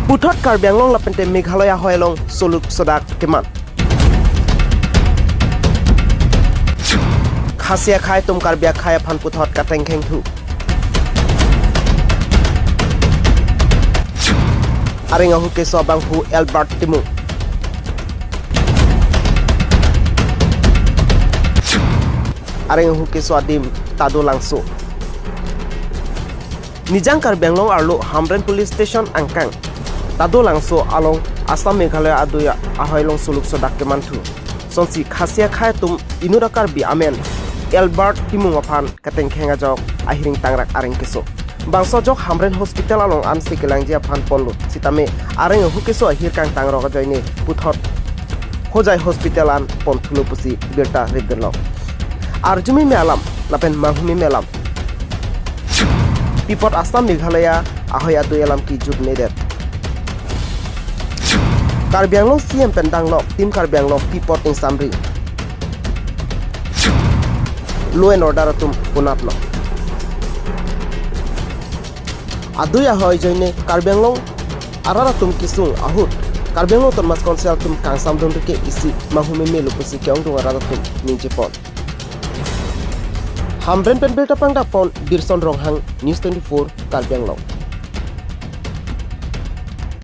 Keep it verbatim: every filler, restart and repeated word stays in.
Puthot Karbi Anglong lapente Meghalaya ahoi along soluk sodak keman. Khasi akhai atum Karbi akhai aphan puthot katengkheng thu. Areng ahu keso abangphu Albert Timung. Areng ahu keso adim Tado Langso. Nijang Karbi Anglong arlo Hamren Police Station angkang Tado Langso along Assam Meghalaya adui ahoi along soluk sodak keman thu. Sonsi Khasi akhai atum inut a-Karbi amen Albert Timung aphan katengkheng ajok ahiring tangrak areng keso. Bangso ajok Hamren Hospital along ansi kelangji aphan ponlo. Sitame areng ahu keso ahir kangtang rok ajoine puthot Hojai Hospital an pon thulo pusi birta ripdunlo. Arjumeme alam lapen manghumeme alam. Pi apot Assam Meghalaya ahoi adui alam kejut medet. Karbi Anglong C M pen danglok Team Karbi Anglong pi apot ingsamri. Law and order atum konatlo. Adui ahoi ajoine Karbi Anglong arat atum kesung ahut Karbi Anglong Autonomous Council atum kangsamdun rike isi manghumeme lo pusi ke-ongdung arat atum ningjepon. Hamren pen birta pangdapon Birson Ronghang, News twenty-four, Karbi Anglong.